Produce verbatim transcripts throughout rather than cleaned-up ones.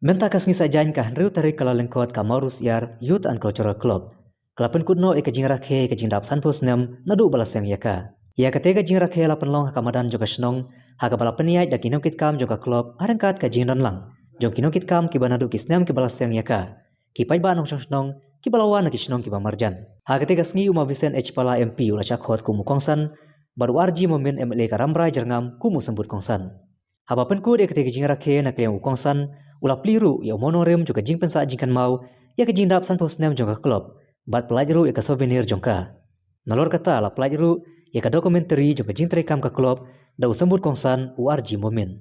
Mynta ka sngi Saitjaiñ ka hynriew tarik ka la lyngkot ka Mawrus Iar Youth and Cultural Club. Ka la pynkut noh ïa ka jingrakhe ïa ka jingdap sanphew snem naduh ba la seng ïa ka. Ïa kata ka jingrakhe la pynlong ha ka madan jong ka shnong, ha kaba la pynïaid da ki nongkitkam jong ka club, ha ryngkat ka jingdon lang jong ki nongkitkam kiba naduh ki snem kiba la seng ïa ka, ki paidbah nongshong shnong kiba la wan na ki shnong kiba marjan. Ha kata ka sngi u Ma Vincent H Pala M P u la shah khot kum u kongsan, bad u R G Momin M L A ka Rambrai Jyrngam kum u symbud kongsan. Haba pynkut ïa kata ka jingrakhe na ka liang u kongsan, u la plie ruh ïa u mawnongrim jong ka jingpynsah jingkynmaw ïa ka jingdap sanphew snem jong ka club, bad pyllait ruh ïa ka souvenir jong ka. Nalor kata la pyllait ruh ïa ka documentary jong ka jingtreikam ka club da u symbud kongsan u R G Momin.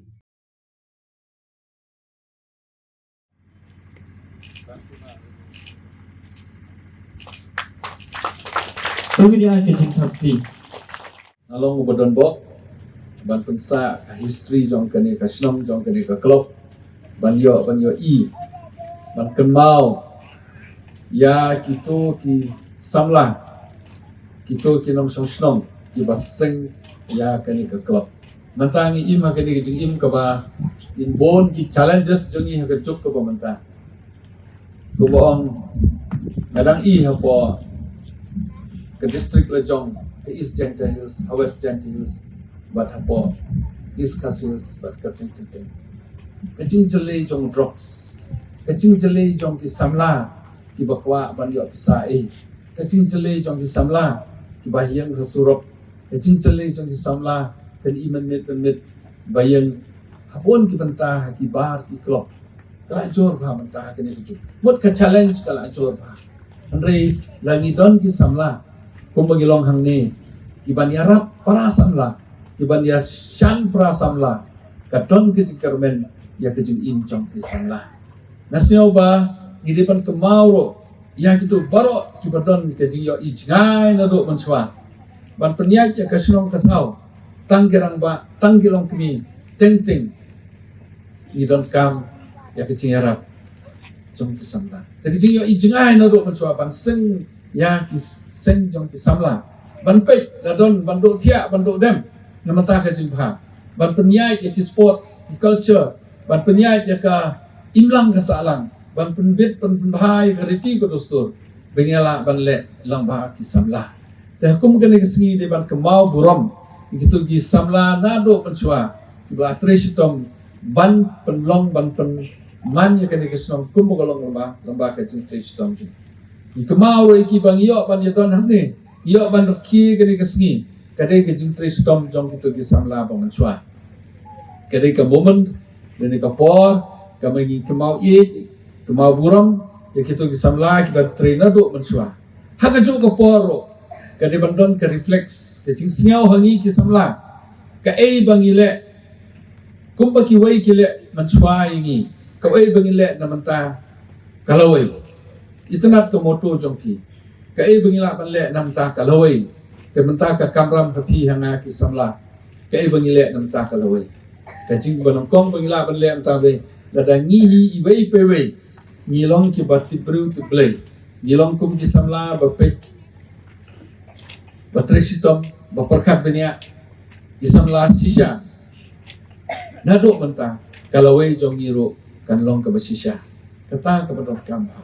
Nga long uba don bok ban pynsah ka history jong kane ka shnong, jong kane ka club, ban ïoh, ban ïohi, ban kynmaw ïa kito ki samla, kito ki nongshong shnong kiba seng ïa kane ka club. Mynta ngi im ha kane ka jingim kaba ngin bun ki challenges jong ngi ha ka juk kaba mynta. Kumba ong, nga dang i hapoh ka district la jong, ha East Jaintia Hills, ha West Jaintia Hills, bad hapoh East Khasi Hills, bad ka jingteng teng. Ka jingjyllei jong drugs, ka jingjyllei jong ki samla kiba kwah ban ïoh pisa ei, ka jingjyllei jong ki samla kiba ïeng ha surok, ka jingjyllei jong ki samla kan i mynmiet mynmiet ba ïeng ha bun ki bynta ha ki bar ki club. Ka la jur bha mynta ha kane ka juk. Mut ka challenge ka la jur bha. Hynrei la ngi don ki samla kumba ngi long hangne, kiban ïarap para samla, kiban ïashan para samla, ka don ka jingkyrmen ïa ka jingim jong ki samla. Nga sngew ba ngi dei ban kynmaw ruh ïa kito baroh kiba don ka jingïohi jngai naduh mynshuwa ban pynïaid ïa ka shnong ka thaw, tang ki rangbah, tang ki longkmie, teng teng ngi donkam ïa ka jingïarap jong ki samla. Te ka jingïohi jngai naduh mynshuwa ban seng ïa ki seng jong ki samla, ban peit la don ban duh thiah ban duh dem na mynta ka jingbha, ban pynïaid ïa ki sports, ki culture, ban pynïaid ïa ka imlang ka sahlang, ban pynbit pynbha ïa ka riti ka dustur ba ngi lah ban leh lang bad ki samla. Te ha kum kane ka sngi dei ban kynmaw burom ïa kito ki samla naduh mynshuwa kiba la trei shitom ban pynlong, ban pynman ïa kane ka shnong kumba ka long lang bad, lang bad ka jingtrei shitom jong ngi. Kynmaw ruh ïa kiba ngi ïoh ban ïadon hangne, ngi ïoh ban rkhie kane ka sngi, ka dei ka jingtrei shitom jong kito ki samla ba mynshuwa. Ka dei ka moment, ka dei ka por kaba ngi kynmaw ïeit, kynmaw burom ïa kito ki samla kiba trei naduh mynshuwa. Ha kajuh ka por ruh ka dei ban don ka reflex, ka jingsngew ha ngi ki samla, kaei ba ngi leh kumba kiwei ki leh mynshuwa ïa ngi, kaei ba ngi leh na mynta ka lawei. Itynnad ka motto jong phi, kaei ba ngi lah ban leh na mynta ka lawei. Te mynta ka kamram ha phi ha nga ki samla, kaei ba ngi leh na mynta ka lawei. Ka jingba nyngkong ba ngi lah ban leh mynta lawei, lada ngi hi iwei pa iwei ngi long kiba tip briew tip Blei, ngi long kum ki samla ba peit, ba trei shitom, ba pyrkhat bniah, ki samla shisha. Naduh mynta ka lawei jong ngi ruh kan long kaba shisha. Kata kaba donkam bha.